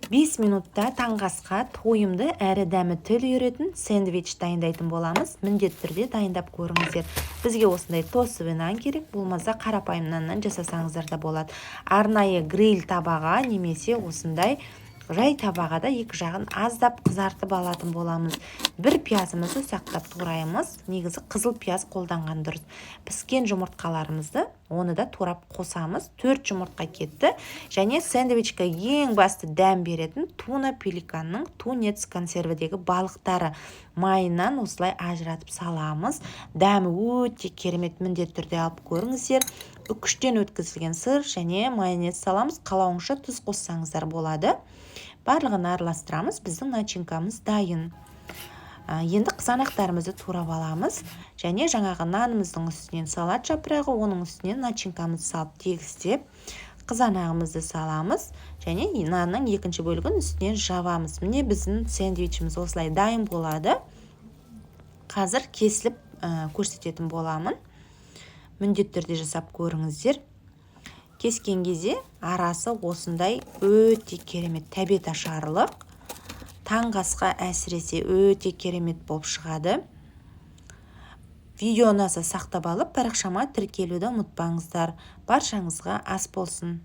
5 минутта таңғы асқа тойымды әрі дәмі тіл үйіретін сэндвич дайындайтын боламыз. Міндетті түрде дайындап көріңіздер. Бізге осындай тостовый нан керек, болмаса қарапайым наннан жасасаңыздар да болады. Арнайы гриль табаға немесе осындай жай табаға да екі жағын аздап қызартып алатын боламыз. Бір пиязымызды ұсақтап тураймыз, негізі қызыл пияз қолданған дұрыс. Піскен жұмыртқаларымызды, оны да турап қосамыз. Төрт жұмыртқа кетті. Және сэндвичке ең басты дәм беретін туна Пеликанның тунец консервідегі балықтары, майынан осылай ажыратып саламыз. Дәмі өте керемет, міндетті түрде алып көріңіздер. Үкіштен өткізілген сыр және майонез саламыз, қалауыңызша тұз қоссаңыздар болады. Барлығын араластырамыз, біздің начинкамыз дайын. Енді қызанақтарымызды турап аламыз және жаңағы нанымыздың үстінен салат жапырағы, оның үстінен начинкамызды салып, тегістеп, қызанағымызды саламыз және нанның екінші бөлігін үстінен жабамыз. Міне, біздің сэндвичіміз осылай дайын болады. Қазір кесіліп көрсететін боламын. Міндетті түрде жасап көріңіздер. Кескен кезде арасы осындай өте керемет, тәбет ашарлық, таңғы асқа әсіресе өте керемет болып шығады. Видео ұнаса, сақтап алып, парақшама тіркелуді ұмытпаңыздар. Баршаңызға ас болсын!